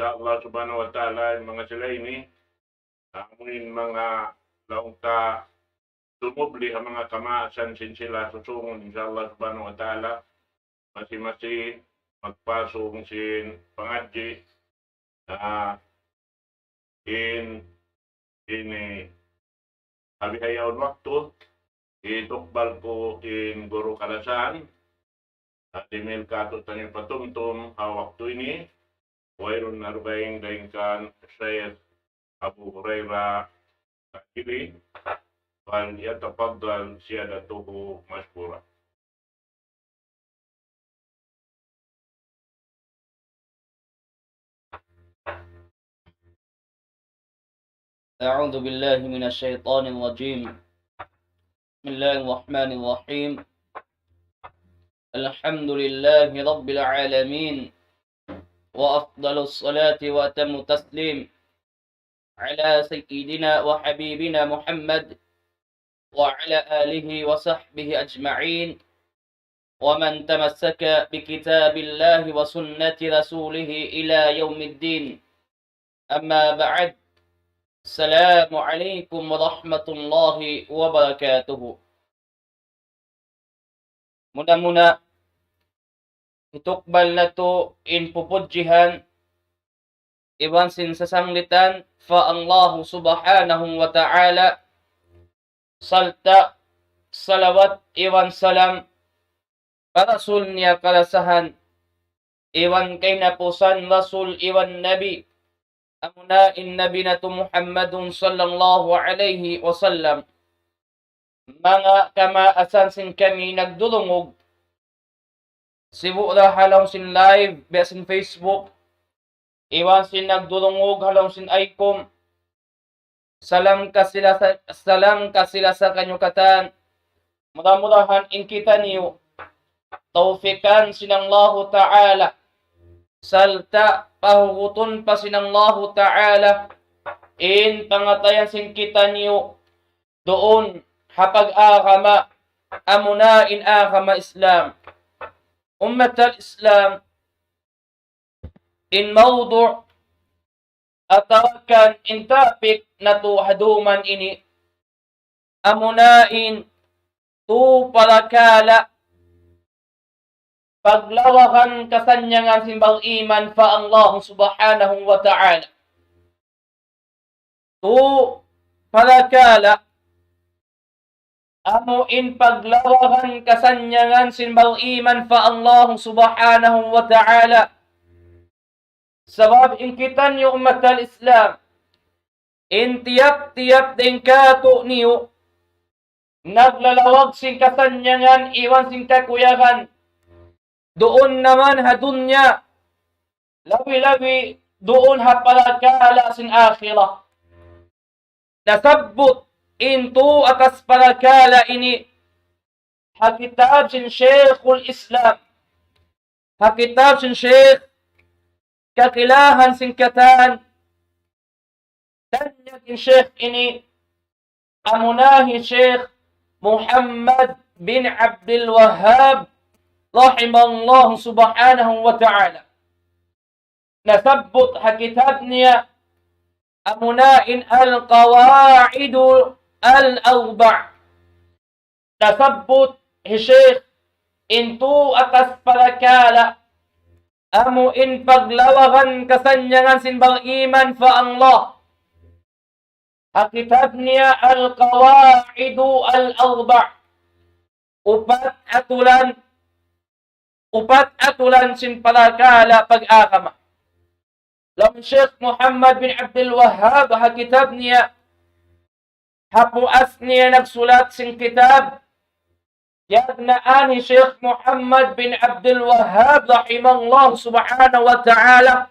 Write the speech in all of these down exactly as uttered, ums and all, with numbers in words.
Insha Allah subhanahu wa ta'ala, in manga sila ini, amu in manga laung ta sumubli ha manga kamaasan sin sila susungun, insha Allah subhanahu wa ta'ala, masi-masi magpasung sin pangadji', na in ini ha bihaun waktu, hitukbal ku in guru kalasahan, at imil katu'taniyu patumtum ha waktu ini, wayruun na dugaing dayn kan Shaykh Abu Hurairah Al-Jili, فليتفضل سيادته مشكورا. أعوذ بالله من الشيطان الرجيم. بسم الله الرحمن الرحيم. الحمد لله رب العالمين. وأفضل الصلاة وأتم التسليم على سيدنا وحبيبنا محمد وعلى آله وصحبه أجمعين، ومن تمسك بكتاب الله وسنة رسوله إلى يوم الدين. أما بعد، السلام عليكم ورحمة الله وبركاته. Muna-muna, hitukbal natu' in pupudjihan iban sin sasanglitan pa Allahu Subhanahu wa Ta'ala, sarta' salawat iban salam pa Rasul niya kalasahan, iban kahinapusan Rasul iban Nabi, amuna in Nabi natu' Muhammadun sallallahu alayhi wasallam. Manga kamaasan sin kami nagdurungug, sibu' da ha lawm sin live, biya' sin Facebook, iban sin nagdurungug ha lawm sin ICOM. Salam kasi-lasa, salam kasi-lasa kaniyu katan. Mura-murahan in kitaniyu tawfikan sin Allahu Ta'ala, sarta' pahugutun pa sin Allahu Ta'ala in pangatayan sin kitaniyu duun ha pag-agama, amuna in agama Islam. Ummat al-Islam, in mawdu' atawa kan in topic natu' ha duman ini, amuna in tu parakala' paglawagan kasannyangan sin bag-iman pa Allah Subhanahu wa Ta'ala. Tu parakala' amu in paglawagan kasannyangan sin bag-iman pa Allah Subhanahu wa Ta'ala. Sabab in kitaniyu ummat al-Islam, in tiyap-tiyap dayn kātu'niyu naglalawag sin kasannyangan iban sin kakuyagan duun naman ha dunya, labi-labi duun ha parakala' sin akhirat. Nasabbut in tu atas parakala' ini ha kitab sin Shaykhul Islam, ha kitab sin Shaykh kakilahan sin katan, tanyag in Shaykh ini, amuna hi Shaykh Muhammad bin Abdul Wahhab, rahimahullah subhanahu wa ta'ala. Nasabbut ha kitab niya, amuna in Al-Qawaidu Al-Arba'. Nasabbut hi Shaykh in tu atas parakala', amu in paglawagan kasannyangan sin bag-iman pa Allah. Ha kitab niya Al-Qawaidu Al-Arba'. Upat atulan, upat atulan sin parakala' pag-agama. Laung Shaykh Muhammad bin Abdul Wahhab ha kitab niya, ha puas niya nagsulat sin kitab, yagnaan hi Shaykh Muhammad bin Abdul Wahhab rahimahullah subhanahu wa ta'ala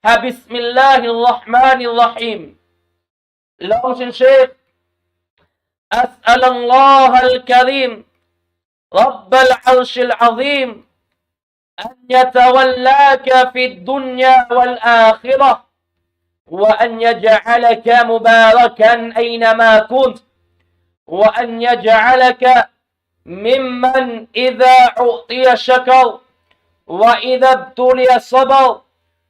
ha Bismillahir Rahmanir Rahim. Laung sin Shaykh, أسأل الله الكريم رب العرش العظيم أن يتولاك في الدنيا والآخرة، وأن يجعلك مباركا أينما كنت، وأن يجعلك ممن إذا أعطي شكر، وإذا ابتلي صبر،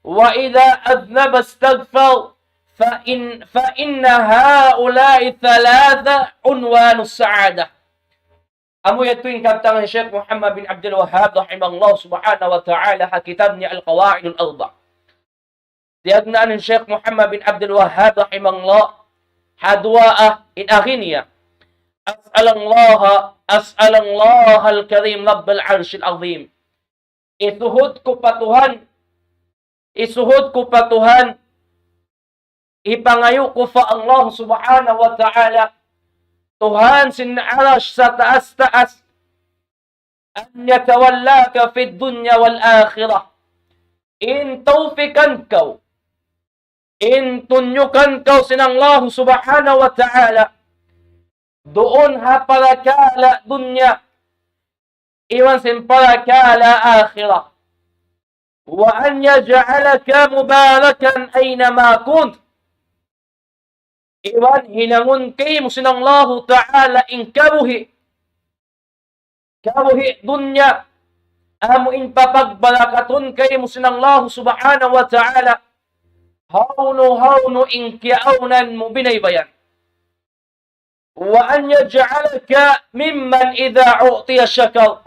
وإذا أذنب استغفر، فإن، فإن هؤلاء الثلاثة عنوان السعادة. Amu yadtu in kabtangan hi Sheikh Muhammad bin Abdul Wahhab rahimahullah subhanahu wa ta'ala ha kitab niya Al-Qawa'idul Arba. Tiyagnaan hi Sheikh Muhammad bin Abdul Wahhab rahimahullah ha duwaa in agi niya: أسأل الله، أسأل الله الكريم رب العرش العظيم. Isuhud ku pa Tuhan, isuhud ku pa Tuhan, hipangayu' ku pa Allah subhanahu wa ta'ala, Tuhan sin Arash sataas-taas, أن يتولاك في الدنيا والآخرة. In tawfikan kaw, in tunyukan kaw sin Allah subhanahu wa ta'ala, duun ha parakala' dunya, iban sin parakala' akhirat. وأن يجعلك مباركا أينما كنت. Iban hinangun kaymu sin Allahu Ta'ala in kabuhi', kabuhi' dunya, amu in papagbarakatun kaymu sin Allahu Subhanahu wa Ta'ala, hawnu-hawnu in kiyaawnan mu binaybayan. وأن يجعلك ممن إذا أعطي شكر.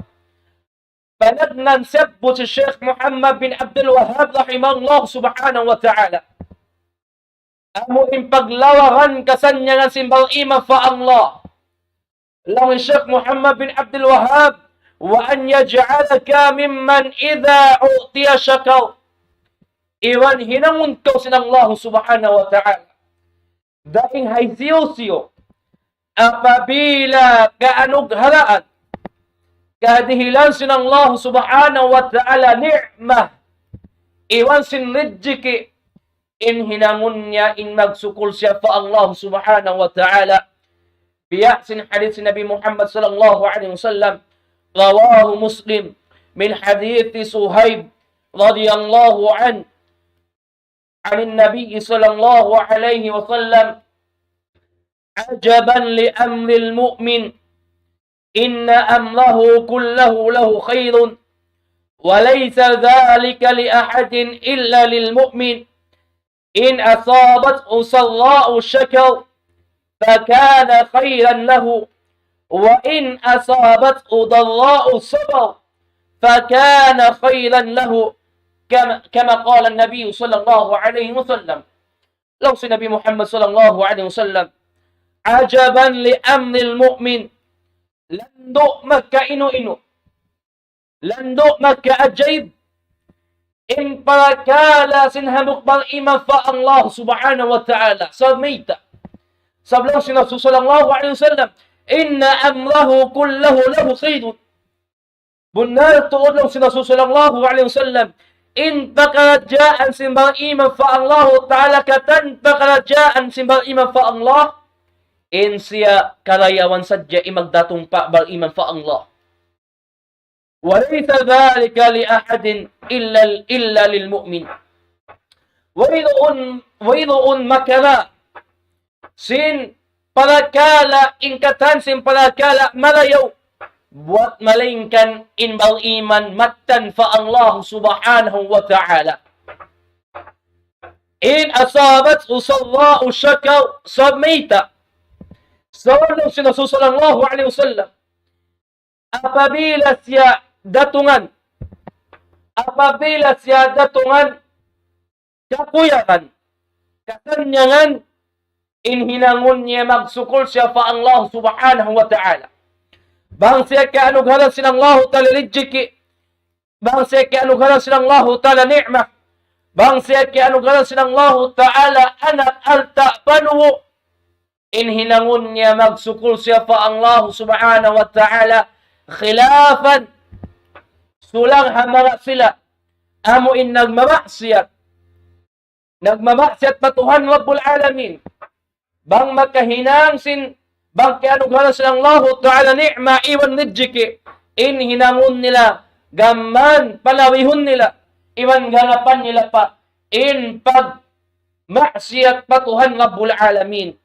Panagnaan siyabbut hi Sheikh Muhammad bin Abdul Wahhab rahimahullah subhanahu wa ta'ala. Amu in paglawagan kasannyangan sin bariman pa Allah. Laung hi Sheikh Muhammad bin Abdul Wahhab, وأن يجعلك ممن إذا أعطي شكر. Iban hinangun kaw sin Allah subhanahu wa ta'ala, dayn ha hisiyu-siyu, apabila kaanugharaan, kadihilan sin Allah subhanahu wa ta'ala ni'mah, iban sin rijiki', in hinangun niya in magsukul siya pa Allah subhanahu wa ta'ala. Biya' sin hadith sin Nabi Muhammad sallallahu alayhi wasallam, رواه مسلم من حديث صهيب رضي الله عنه عن النبي صلى الله عليه وسلم: عجبا لأمر المؤمن، إن أمره كله له خير، وليس ذلك لأحد إلا للمؤمن، إن أصابته سراء شكر فكان خيرا له، وإن أصابته ضراء صبر فكان خيرا له، كما، كما قال النبي صلى الله عليه وسلم. Laung sin Nabi Muhammad sallallahu alayhi wasallam, عجبا لأمر المؤمن. Landu' magkainu-inu. Landu' magkaajaib in parakala' sin hambuuk bariman pa Allah subhanahu wa ta'ala. Sabab mayta'? Sabab laung sin Rasul sallallahu alayhi wasallam, إن أمره كله له خير. Bunnal tuud laung sin Rasul sallallahu alayhi wasallam, in pakaradjaan sin bariman pa Allah ta'ala katan pakaradjaan sin bariman pa Allah, in siya karayawan sadja in magdatung pa bariman pa Allah. وليس ذلك لأحد إلا، إلا للمؤمن. Wayruun, wayruun makara sin parakala', in katan sin parakala' marayaw, buat malaingkan in bariman mattan pa Allah subhanahu wa ta'ala. إن أصابته سراء شكر, sabab mayta'? Sabab laung sin Rasul sallallahu alayhi wasallam, apabila siya datungan, apabila siya datungan kakuyagan, kasannyangan, in hinangun niya magsukul siya pa Allah subhanahu wa ta'ala. Bang siya kiyaanugharaan sin Allah ta'ala rijiki', bang siya kiyaanugharaan sin Allah ta'ala ni'mah, bang siya kiyaanugharaan sin Allah ta'ala anak, alta', panuwu', in hinangun niya magsukul siya pa Allah subhanahu wa ta'ala, khilafan, sulang ha manga sila amu in nagmamaksiyat, nagmamaksiyat pa Tuhan Rabbul Alamin. Bang makahinang sin, bang kiyaanugharaan sin Allahu ta'ala ni'ma iban rijiki', in hinangun nila, gam mayan palawihun nila, iban ganapan nila pa in pagmaksiyat pa Tuhan Rabbul Alamin.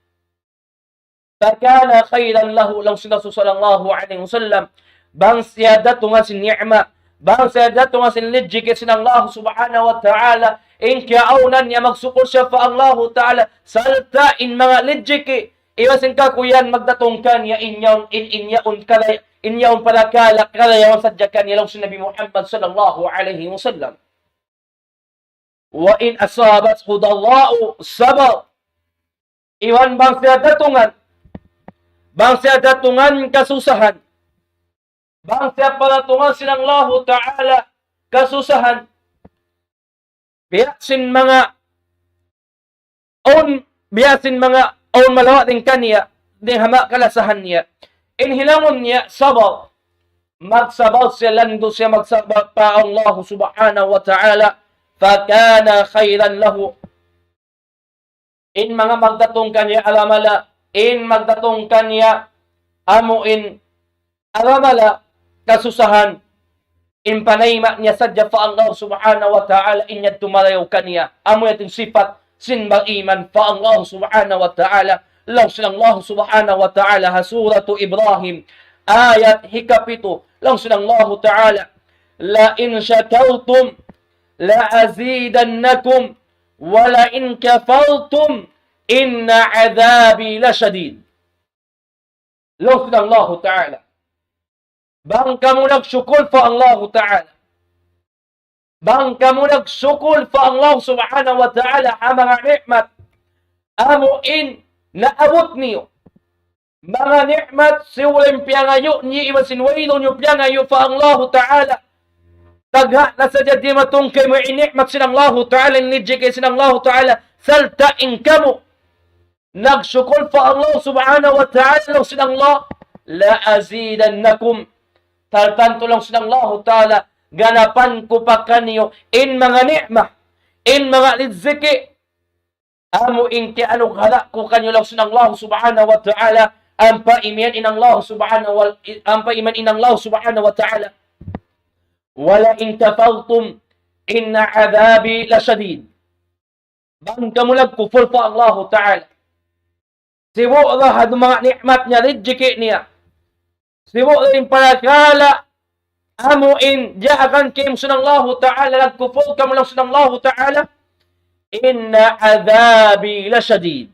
فكان خيرا له, laung sin Rasul sallallahu alayhi wasallam, bang siya datungan sin ni'ma, bang siya datungan sin rijiki' sin Allah subhanahu wa ta'ala, in kiyaawnan niya magsukul siya pa Allahu Ta'ala, sarta' in manga rijiki', iban sin kakuyagan magdatung kaniya in yaun, in, in yaun kalay-, in yaun parakala', kalayawan sadja kaniya laung sin Nabi Muhammad sallallahu alayhi wasallam. وإن أصابته ضراء صبر. Iban bang siya datungan, bang siya datungan kasusahan, bang siya padatungan sin Allahu Ta'ala kasusahan, biya' sin manga awn, biya' sin manga awn malawa' dayn kaniya, dayn ha manga kalasahan niya. In hinangun niya, sabar. Magsabar siya, landu' siya magsabar pa Allah Subhanahu wa Ta'ala. فكان خيرا له. In manga magdatung kaniya aramala, in magdatung kaniya amu in aramala kasusahan, in panayma' niya sadja pa Allah Subhanahu wa Ta'ala, in yadtu marayaw kaniya. Amu yadtu in sipat sin bariman pa Allah Subhanahu wa Ta'ala. Laung sin Allah Subhanahu wa Ta'ala ha Suratu Ibrahim, ayat hikapitu, laung sin Allah Ta'ala, لئن شكرتم لأزيدنكم ولئن كفرتم إن عذابي لشديد. Laung sin Allahu Ta'ala. Bang kamu nagsukul pa Allahu Ta'ala. Bang kamu nagsukul pa Allah Subhanahu wa Ta'ala ha manga ni'mat amu in naabut niyu. Manga ni'mat, siwala in piyangayu' niyu, iban sin wayruun niyu piyangayu' pa Allahu Ta'ala. Tagna' na sadja dimatung kaymu in ni'mat sin Allahu Ta'ala, in rijiki' sin Allahu Ta'ala, sarta' in kamu nagsukul pa Allah Subhanahu wa Ta'ala, laung sin Allah, لأزيدنكم. Tantu laung sin Allahu Ta'ala, ganapan ku pa kaniyu in manga ni'mat, in manga rijiki', amu in kiyanughara' ku kaniyu laung sin Allah Subhanahu wa Ta'ala, ampa imiyan in Allah Subhanahu wa, ampa imiyan in Allah Subhanahu wa Ta'ala. ولئن كفرتم إن عذابي لشديد. Bang kamu nagkupur pa Allahu Ta'ala. Sibu' da ha manga ni'mat niya, rijiki' niya. Sibu' da in parakala' amu in diyaakan kaymu sin Allahu Ta'ala, nagkupur kamu laung sin Allahu Ta'ala. إن عذابي لشديد.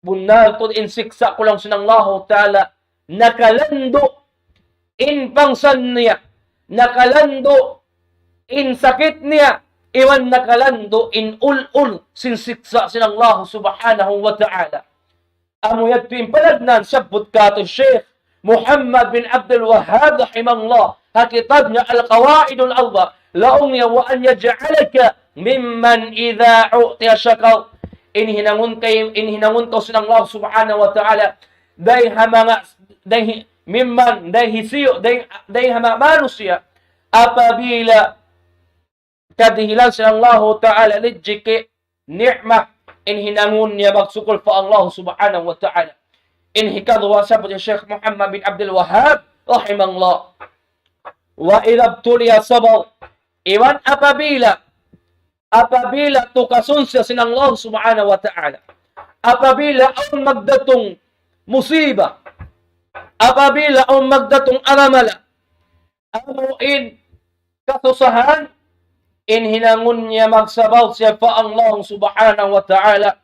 Bunnal tuud in siksa' ku laung sin Allahu Ta'ala, nakalandu' in pangsan niya, nakalandu' in sakit niya, iban nakalandu' in ul-ul sin siksa' sin Allah Subhanahu wa Ta'ala. Amu yadtu in panagnaan sabbut kātu' Sheikh Muhammad bin Abdul Wahhab rahimahullah, ha kitab niya Al-Qawaidul Arba, laung niya, وأن يجعلك ممن إذا أعطي شكر. In hinangun kay, in hinangun kaw sin Allah Subhanahu wa Ta'ala, dayn ha manga, dayn hi-, ممن, dayn hisiyu, dayn, dayn ha manga manusiya', apabila kadihilan sin Allahu Ta'ala rijiki', ni'mat, in hinangun niya magsukul pa Allah Subhanahu wa Ta'ala. In hikaruwa sabbut hi Sheikh Muhammad bin Abdul Wahhab, rahimahullah. وإذا ابتلي صبر. Iban apabila, apabila tukasun siya sin Allah Subhanahu wa Ta'ala. Apabila awn magdatung musiba. Apabila awn magdatung aramala. Amu in kasusahan, in hinangun niya magsabar siya pa Allah Subhanahu wa Ta'ala.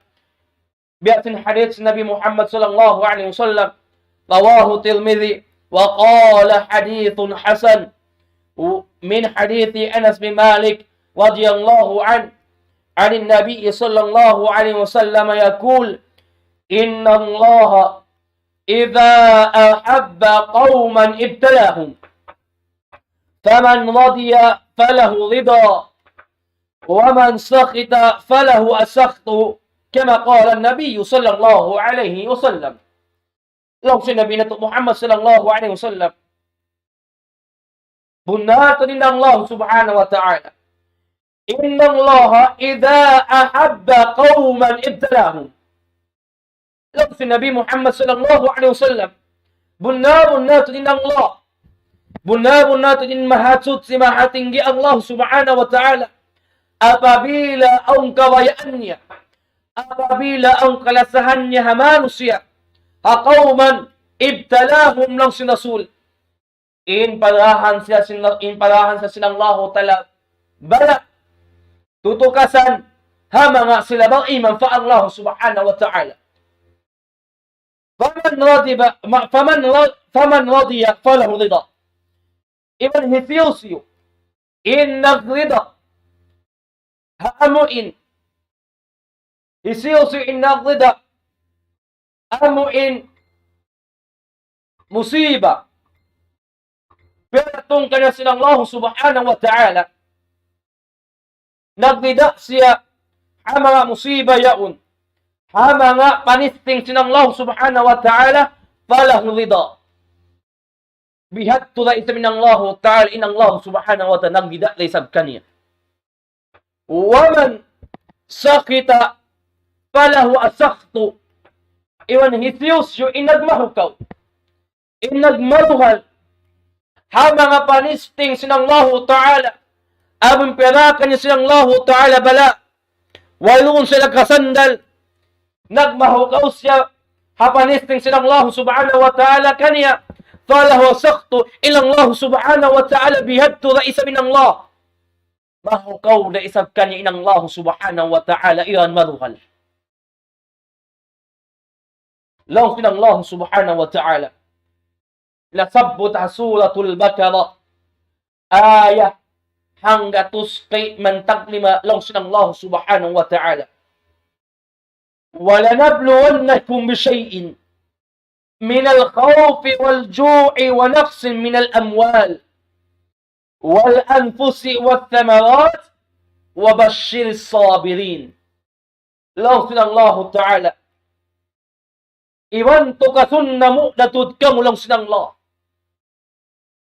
Biya' sin hadith Nabi Muhammad sallallahu alayhi wasallam, رواه الترمذي وقال حديث حسن، من حديث أنس بن مالك رضي الله عنه عن النبي صلى الله عليه وسلم يقول: إن الله إذا أحب قوما ابتلاهم، فمن رضي فله الرضا، ومن سخط فله السخط، كما قال النبي صلى الله عليه وسلم. Laung sin Nabi natu' Muhammad sallallahu alayhi wasallam, bunnal tuud in Allah Subhanahu wa Ta'ala. إن الله إذا أحب قوما ابتلاهم. Laung sin Nabi Muhammad sallallahu alayhi wasallam, bunnal, bunnal tuud in Allah. Bunnal, bunnal tuud in Mahasuchi, Mahatinggi Allah Subhanahu wa Ta'ala. Apabila awn kabayaan niya, apabila awn kalasahan niya ha manusiya', ha قوما ابتلاهم, laung sin Rasul. In parahan siya sin, in parahan siya sin Allahu Ta'ala bala'. tutukasan ha manga sila bang iman pa Allah Subhanahu wa Ta'ala. فمن رضي، ما، فمن ر-، فمن رضي فله الرضا. Iban hisiyu-siyu in nagrida ha amu in, hisiyu-siyu in nagrida ha amu in musiba piyatung kaniya sin Allah Subhanahu wa Ta'ala, nagrida siya ha manga musiba yaun, ha manga panisting sin Allah Subhanahu wa Ta'ala, فله الرضا. Bihadtu da isab in Allah Ta'ala, in Allah Subhanahu wa Ta'ala nagrida da isab kaniya. ومن سخط فله السخط. Iban hisiyu-siyu in nagmahukaw, in nagmaduhal ha manga panisting sin Allahu Ta'ala, amun piyarakan niya sin Allahu Ta'ala bala', wayruun siya nakasandal, nagmahukaw siya ha panisting sin Allahu Subhanahu wa Ta'ala kaniya, فله السخط, in Allahu Subhanahu wa Ta'ala bihadtu da isab in Allah. Mahukaw da isab kaniya in Allahu Subhanahu wa Ta'ala iban maduhal. Laung sin Allah Subhanahu wa Ta'ala. Nasabbut ha Suratul Baqarah. Ayat hanggatus kayman taglima laung sin Allah Subhanahu wa Ta'ala. ولنبلونكم بشيء من الخوف والجوع ونقص من الأموال والأنفس والثمرات وبشر الصابرين. Laung sin Allahu Ta'ala, iban tukasun namu' da tuud kamu laung sin Allah.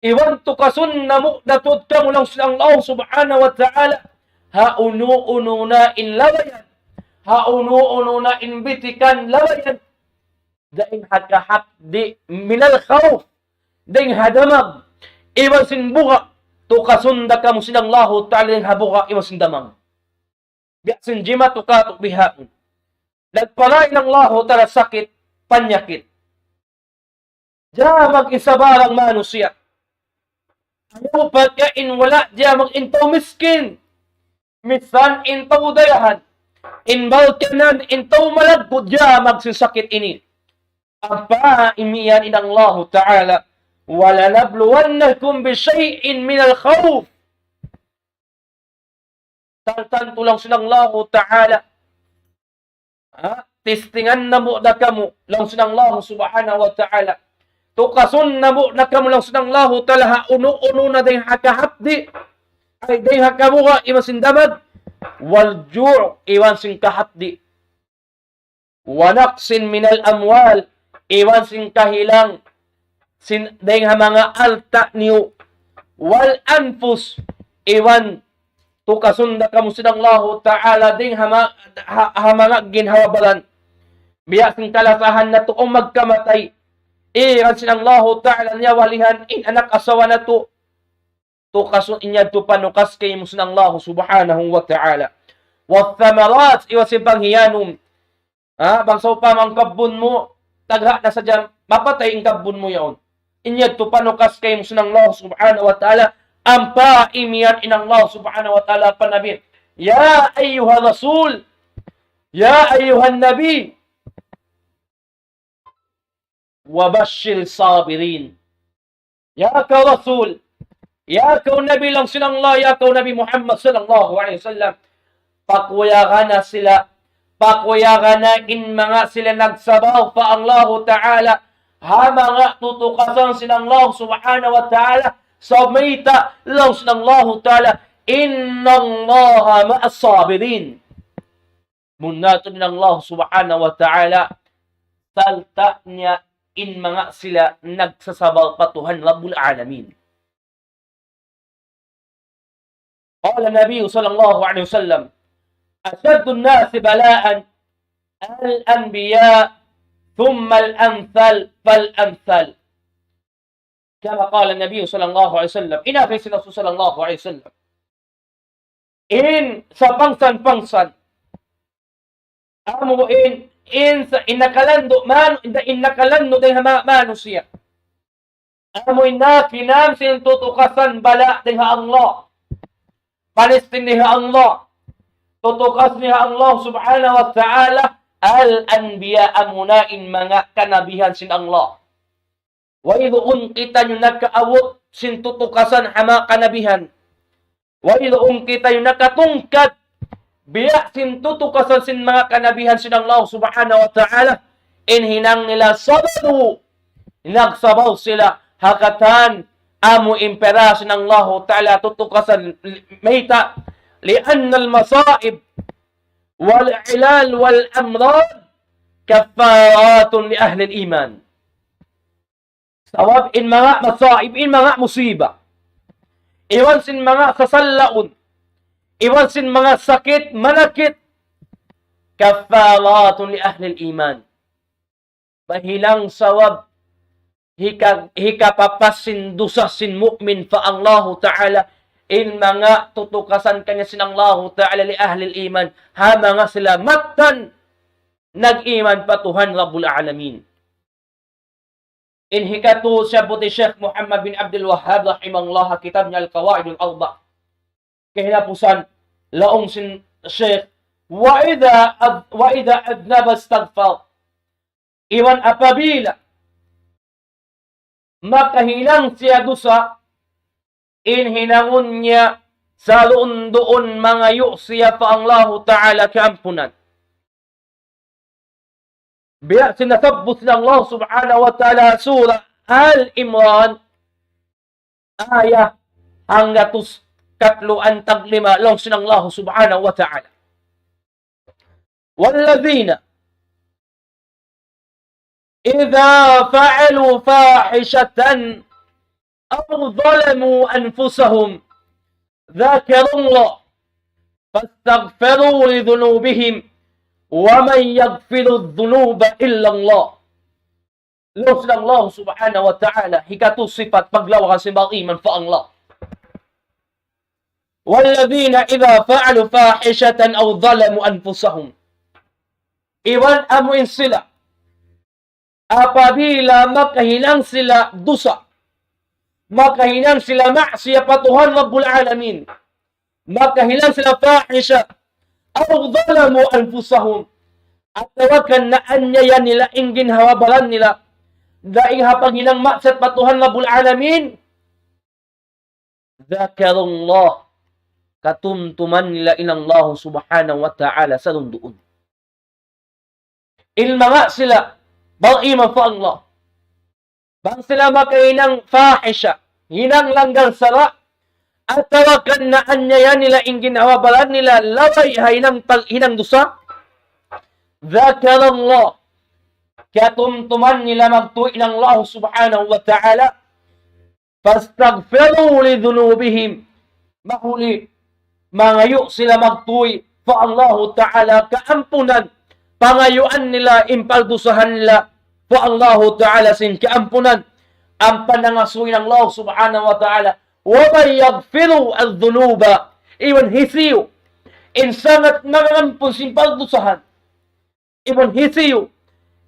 Iban tukasun namu' da tuud kamu laung sin Allah Subhanahu wa Ta'ala. Ha unu-unu na in labayan. Ha unu-unu na in bitikan labayan. Dayn ha kahapdi' من الخوف. Dayn ha damag. Iban sin buga'. Tukasun da kamu sin Allahu Ta'ala dayn ha buga' iban sin damag. Biya' sin jimatu katu' bihaun. Nagpara in Allahu Ta'ala sakit, panyakit. Jamag in sabarang manusiya'. Ayaw pa ka in wala' jamag in tau miskin. Misan in tau dayahan. In balkanan, in tau malaggu' jamag sin sakit ini. Ampa imiyan in Allahu Ta'ala, ولنبلونكم بشيء من الخوف. Tantu laung sin Allahu Ta'ala. Ha? Tistingan namu' da kamu, laung sin Allahu Subhanahu wa Ta'ala. Tukasun namu' da kamu laung sin Allahu Ta'ala ha unu-unu na dayn ha kahapdi'. Ay dayn ha kabuga' iban sin damag. والجوع iban sin kahapdi'. ونقص من الأموال, iban sin kahilang, sin, dayn ha manga alta' niyu, والأنفس, iban tukasun da kamu sin Allahu Ta'ala dayn ha ma-, ha, ha manga ginhawa-baran. Biya' sin kalasahan natu' awn magkamatay. Iban sin Allahu Ta'ala niyawalihan in anak asawa natu'. Tukasun in yadtu panukas kaymu sin Allahu Subhanahu wa Ta'ala. والثمرات, iban sin panghiyanum. Ha, bang sawpama in kabbun mu, tagha' na sadja, mapatay in kabbun mu yaun. In yadtu panukas kaymu sin Allahu Subhanahu wa Ta'ala, ampa imiyan in Allahu Subhanahu wa Ta'ala pa Nabi. يا أيها الرسول، يا أيها النبي، وبشر الصابرين. Ya kaw Rasul, ya kaw Nabi laung sin Allah, ya kaw Nabi Muhammad sallallahu alayhi wasallam, pakuyagana sila, pakuyagana in manga sila nagsabar pa Allahu Ta'ala, ha manga tutukasan sin Allah Subhanahu wa Ta'ala, sabab mayta' laung sin Allahu Ta'ala, إن الله مع الصابرين. Bunnal tuud in Allah Subhanahu wa Ta'ala, sarta' niya in manga sila nagsasabar pa Tuhan Rabbul Alamin. قال النبي صلى الله عليه وسلم: أشد الناس بلاء الأنبياء ثم الأمثل فالأمثل. كما قال النبي صلى الله عليه وسلم. In agi sin Rasul sallallahu alayhi wasallam. In sapangsan-pangsan. Amu in, in sa, in nakalandu', man, in, in nakalandu' dayn ha ma-, manusiya'. Amu in nakinam sin tutukasan bala' dayn ha Allah. Panisting dayn ha Allah. tutukas niya Allah subhanahu wa ta'ala, al-anbiya, amuna in manga kanabihan sin Allah. Wayruun kitaniyu nakaabut sin tutukasan ha manga kanabihan. Wayruun kitaniyu nakatungkad biya' sin tutukasan sin manga kanabihan sin Allah subhanahu wa ta'ala. In hinang nila sabaru, nagsabar sila ha katan amu in piyara sin Allah ta'ala tutukasan. Mayta'? لأن المصائب والعلل والأمراض كفارات لأهل الإيمان. Sabab in manga masaib, in manga musiba, iban sin manga sasallaun, iban sin manga sakit manakit, كفارات لأهل الإيمان. Mahinang sabab hika-, hikapapas sin dusa sin mu'min pa Allahu Ta'ala, in manga tutukasan kaniya sin Allahu Ta'ala لأهل الإيمان, ha manga sila mattan nag-iman pa Tuhan Rabbul Alamin. In hikatu, siyabbut hi Sheikh Muhammad bin Abdul Wahhab rahimahullah, ha kitab niya Al-Qawaidul Arba'. Kahinapusan, laung sin Sheikh, وإذا أذ-، وإذا أذنب استغفر. Iban apabila makahinang siya dusa, in hinangun niya saruun-duun mangayu' siya pa Allahu Ta'ala kaampunan. Biya' sin nasabbut sin Allah subhanahu wa ta'ala, Surah Al Imran, ayat hanggatus katluan tag lima, laung sin Allah subhanahu wa ta'ala, والذين إذا فعلوا فاحشة أو ظلموا أنفسهم ذكروا الله فاستغفروا لذنوبهم ومن يغفر الذنوب إلا الله. Laung sin Allah subhanahu wa ta'ala, hikatu sipat paglawagan sin bariman pa Allah. والذين إذا فعلوا فاحشة أو ظلموا أنفسهم. Iban amu in sila, apabila makahinang sila dusa, makahinang sila maksiyat pa Tuhan Rabbul Alamin, makahinang sila fahisha, أو ظلموا أنفسهم, atawa kan naanyaya nila in ginhawa-baran nila, dayn ha paghinang maksiyat pa Tuhan Rabbul Alamin, ذكروا الله, katumtuman nila in Allah subhanahu wa ta'ala saruun-duun. In manga sila bariman pa Allah, bang sila makahinang fahisha, hinang langgal sara', atawa kan naanyaya nila in ginhawa-baran nila, laway ha hinang pag-, hinang dusa, ذكروا الله, katumtuman nila magtuy in Allah subhanahu wa ta'ala, فاستغفروا لذنوبهم. Mahuli, mangayu' sila magtuy pa Allahu Ta'ala kaampunan. Pangayuan nila in pagdusahan nila pa Allahu Ta'ala sin kaampunan. Ampa nangasubu in Allah Subhanahu wa Ta'ala, ومن يغفر الذنوب. Iban hisiyu in sangat mangampun sin pagdusahan. Iban hisiyu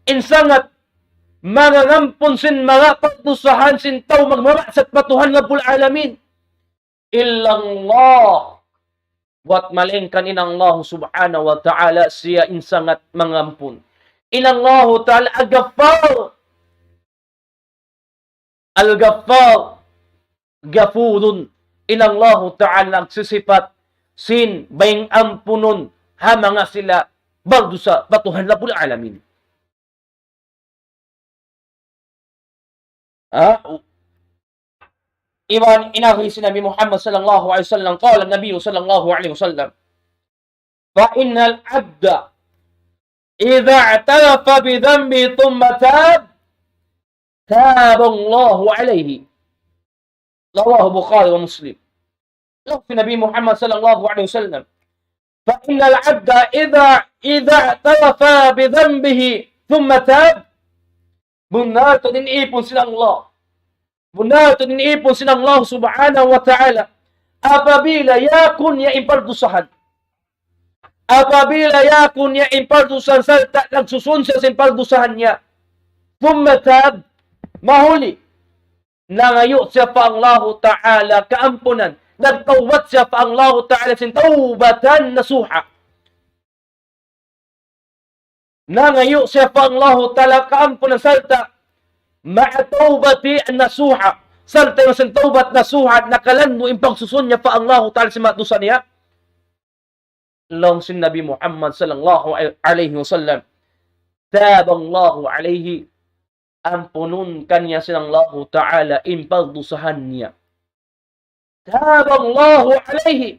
in sangat mangampun sin manga pagdusahan sin tau magmamaksat pa Tuhan Rabbul Alamin. إلا الله. Buat malaingkan in Allah Subhanahu wa Ta'ala, siya in sangat mangampun. In Allah Ta'ala Al-Ghaffar. Al-Ghaffar, Ghafurun. In Allahu Ta'ala nagsisipat sin bayng ampunun ha manga sila magdusa pa Tuhan Rabbul Alamin. Ha? Iban in hadis Nabi Muhammad sallallahu alayhi wasallam, قال النبي صلى الله عليه وسلم: فإن العبد إذا اعترف بذنبه ثم تاب، تاب الله عليه. رواه البخاري ومسلم. Laung sin Nabi Muhammad sallallahu alayhi wasallam, فإن العبد إذا، إذا اعترف بذنبه ثم تاب. Bunnal tuud in ipun sin Allah. Bunnal tuud in ipun sin Allah Subhanahu wa Ta'ala. Apabila yaku niya in pagdusahan. Apabila yaku niya in pagdusahan sarta' nagsusun siya sin pagdusahan niya. ثم تاب, mahuli nangayu' siya pa Allahu Ta'ala kaampunan. Nagtawbat siya pa Allahu Ta'ala sin tawbatan nasuha. Nangayu' siya pa Allahu Ta'ala kaampunan sarta' ma'a tawbati an-nasuha. Sarta' iban sin tawbat nasuha, nakalandu' in pagsusun niya pa Allahu Ta'ala sin manga dusa niya. Laung sin Nabi Muhammad sallallahu alayhi wasallam, "Taballahu alayhi." Ampunun kaniya sin Allahu Ta'ala in pagdusahan niya. Taballahu alayhi.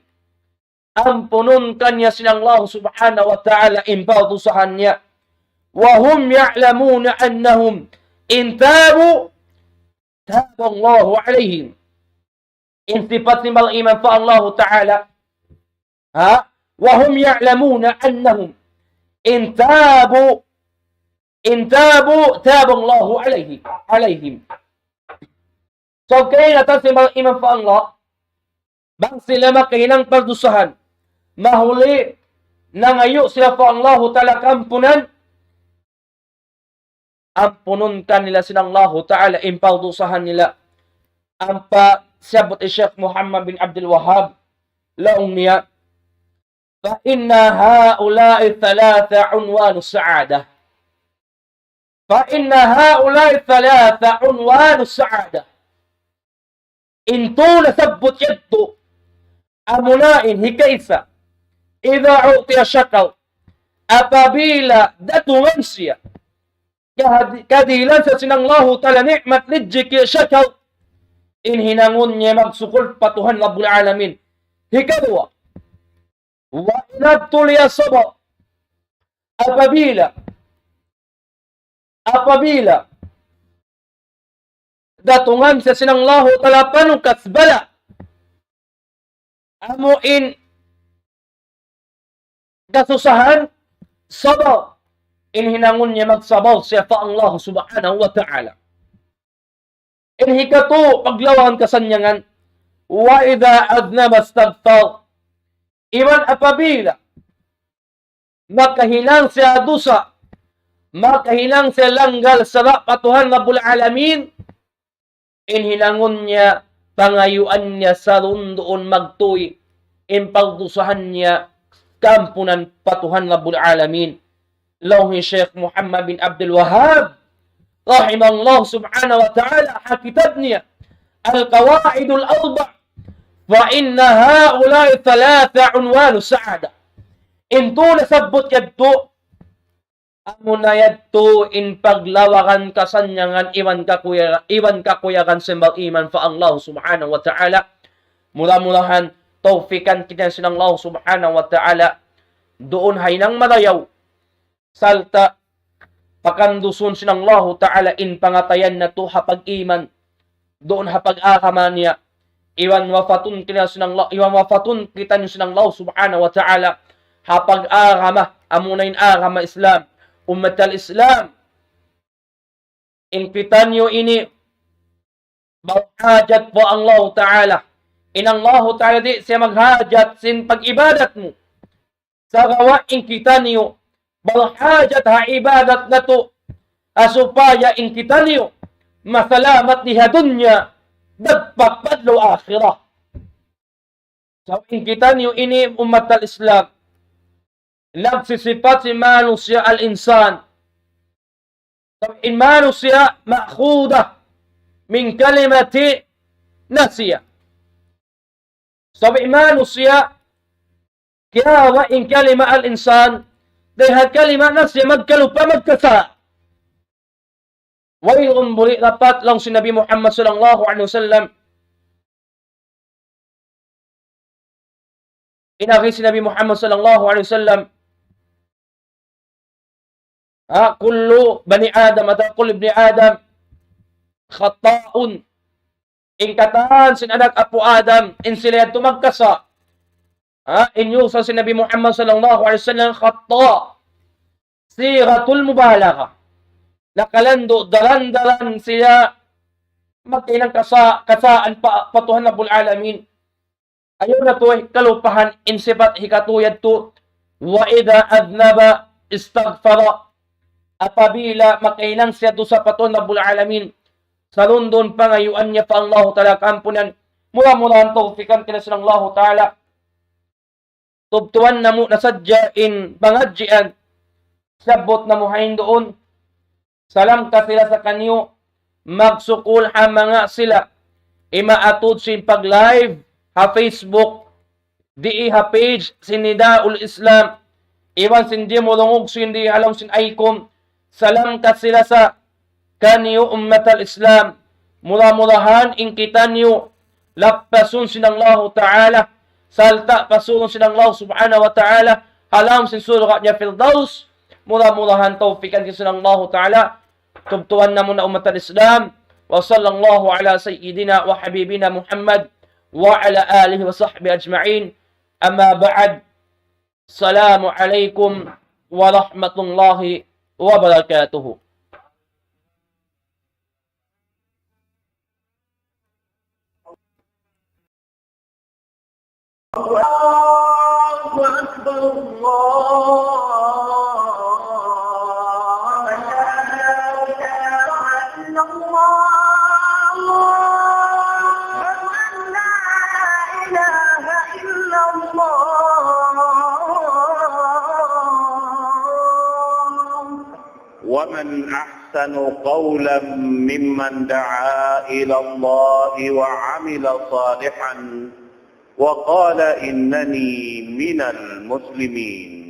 Ampunun kaniya sin Allah Subhanahu wa Ta'ala in pagdusahan niya. وهم يعلمون أنهم إن تابوا تاب الله عليهم. In sipat sin bal iman pa Allahu Ta'ala. Ha? وهم يعلمون أنهم إن تابوا إن تابوا تاب الله عليه عليهم. So, kaingatan sin bal iman pa Allah, bang sila makahinang pagdusahan, mahuli nangayu' sila pa Allahu Ta'ala kaampunan, ampunun kanila sin Allahu Ta'ala in pagdusahan nila. Ampa siyabut hi Sheikh Muhammad bin Abdul Wahhab, laung niya, فإن هؤلاء الثلاثة عنوان السعادة. فإن هؤلاء الثلاثة عنوان السعادة. In tū nasabbut yadtu, amuna in hikaisa, إذا أعطي شكر, apabila datungan siya, kahad-, kadihilan sa sin Allahu Ta'ala ni'mat, rijiki', shakar, in hinangun niya magsukul pa Tuhan Rabbul Alamin. Hikaruwa, وإذا ابتلي صبر. Apabila, apabila datungan siya sin Allahu Ta'ala panukas bala', amu in kasusahan, sabar, in hinangun niya magsabar siya pa Allah Subhanahu wa Ta'ala. In hikatū, paglawagan kasannyangan. وإذا أذنب استغفر. Iban apabila makahinang siya dusa, makahinang siya langgal sara' pa Tuhan Rabbul Alamin, in hinangun niya, pangayuan niya sarta' duun magtuy in pagdusahan niya kaampunan pa Tuhan Rabbul Alamin. Laung hi Sheikh Muhammad bin Abdul Wahhab, rahimahullah subhanahu wa ta'ala, ha kitab niya, Al-Qawaidul Arba', فإن هؤلاء الثلاثة عنوان السعادة. In tū nasabbut yadtu, amuna yadtu in paglawagan kasannyangan iban kakuya-, iban kakuyagan sin bal iman pa Allah Subhanahu wa Ta'ala. Mura-murahan tawfikan kita sin Allah Subhanahu wa Ta'ala duun ha hinang marayaw, sarta' pakandusun sin Allahu Ta'ala in pangatayan natu' ha pag-iman, duun ha pag-agama niya, iban wafatun kita sin Allah, iban wafatun kita sin Allah Subhanahu wa Ta'ala ha pag-agama, amuna in agama Islam, ummat al-Islam. In kitaniyu ini bal hajat pa Allahu Ta'ala. In Allahu Ta'ala di' siya maghajat sin pag-ibadat mu. Sagawa' in kitaniyu, bal hajat ha ibadat natu', ha supaya in kitaniyu masalamat di ha dunya, dagpak pa adlaw akhirat. So, in kitaniyu ini ummat al-Islam, nagsisipat sin manusiya' al-insan. So, in manusiya' مأخوذة من كلمة نسي. So, in manusiya', kiyawa' in kalima al-insan, dayn ha kalima nasiya, magkalupa, magkasa'. Wayruun buli' dapat laung sin Nabi Muhammad sallallahu alayhi wasallam. In agi sin Nabi Muhammad sallallahu alayhi wasallam, ha, كل بني آدم, atawa كل ابن آدم خطاء. In katan sin anak apu' Adam, in sila yadtu magkasa'. Ha, in yusa sin Nabi Muhammad sallallahu alayhi wasallam خطاء. صيغة المبالغة. Nakalandu' daran-daran siya magkahinang kasa-, kasaan pa, pa Tuhan Rabbul Alamin. Ayaw natu' kalupahan in sipat hikatū yadtu, وإذا أذنب استغفر. Apabila makahinang siya dusa pa Tuhan Rabbul Alamin, sarta' pangayuan niya pa Allahu Ta'ala kaampunan, mura-murahan tawfikan kita sin Allahu Ta'ala. Tubtuban namu' na sadja in pangadjian. sabbut namu' ha hinduun, salam ka sila sa kaniyu, magsukul ha manga sila, imaatud sin pag-live ha Facebook, di ha page sin Nidaul Islam, iban sin di mulungug sin di halaum sin ICOM, salam ka sila sa kaniyu ummat al-Islam, mura-murahan in kitaniyu lappasun sin Allahu Ta'ala, sarta' pasurun sin Allah Subhanahu wa Ta'ala, halaum sin surga' niya Firdaus, mura-murahan tawfikan sin Allahu Ta'ala, tubtuan namu' na ummat al-Islam, وصلى الله على سيدنا وحبيبنا محمد وعلى آله وصحبه أجمعين. أما بعد، السلام عليكم ورحمة الله وبركاته. الله أكبر، الله أكبر. لا إله إلا الله. أشهد أن لا إله إلا الله. ومن أحسن قولا ممن دعا إلى الله وعمل صالحا وقال إنني من المسلمين.